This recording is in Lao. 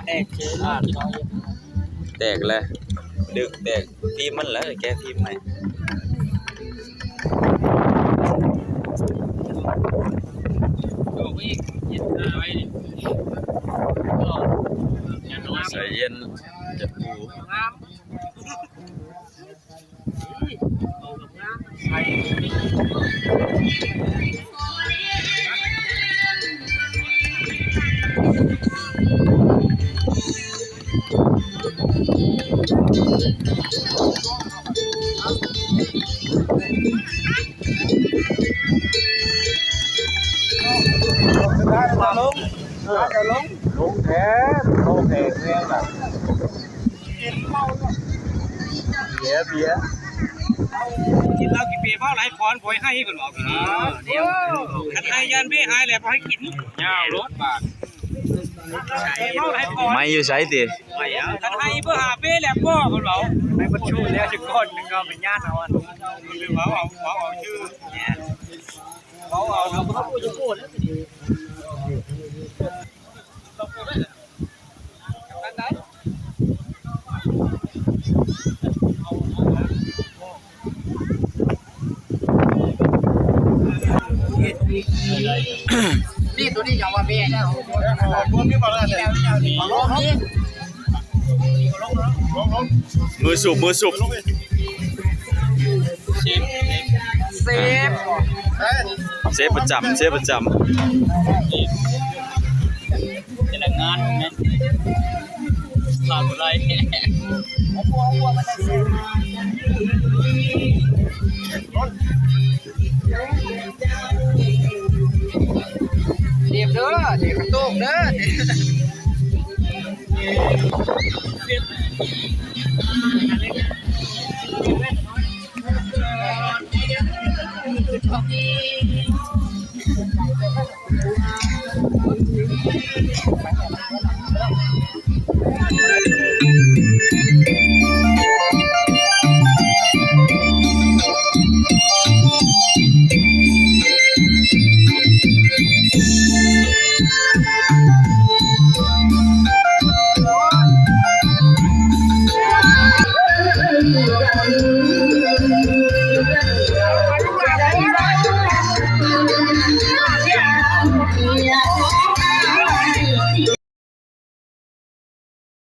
ແຕກເສີຍເນາະ ແຕກແລ້ວ ດຶກແຕກ ຟີມມັນແລ້ວ ແກະຟີມໃໝ່. ໃສ່ເຢັນ ຈະປູ. ລົງແທ້ ໂຕແຂງແຮງນະ. ເບຍ ເບຍ ກິນເຫຼົ້າກິນເບຍ ເມົາຫຼາຍຄອນ ບໍ່ໃຫ້ໃຫ້ເພິ່ນເວົ້າ. ເອີ ດຽວ ຄັນໃຫ້ຢ້ານເບຍຫາຍແລ້ວ ບໍ່ໃຫ້ກິນ ຍາວໂລດບາດ. ເມົາຫຼາຍຄອນ ໄມ້ຢູ່ໃສຕິ? ຄັນໃຫ້ເພິ່ນຫາເບຍແລ້ວບໍ່ ເພິ່ນເວົ້າ ໃຫ້ເພິ່ນຊູແລ້ວ ຈັກກ່ອນໜຶ່ງກໍເປັນຍາດເອົາ ເວົ້າເອົາ ເວົ້າເອົາຊື່ ເວົ້າເອົາ. ນີ້ ໂຕນີ້ຍັງວ່າແມ່ ມືສູບ ມືສູບ ເຊຟ ເຊຟປະຈຳ ເຊຟປະຈຳ. ພະນັກງານແມ່ນຂາດບໍ່ໄດ້ ເຈັບເດີ ເຈັບກະໂຕກເດີ. ໄປແລ້ວ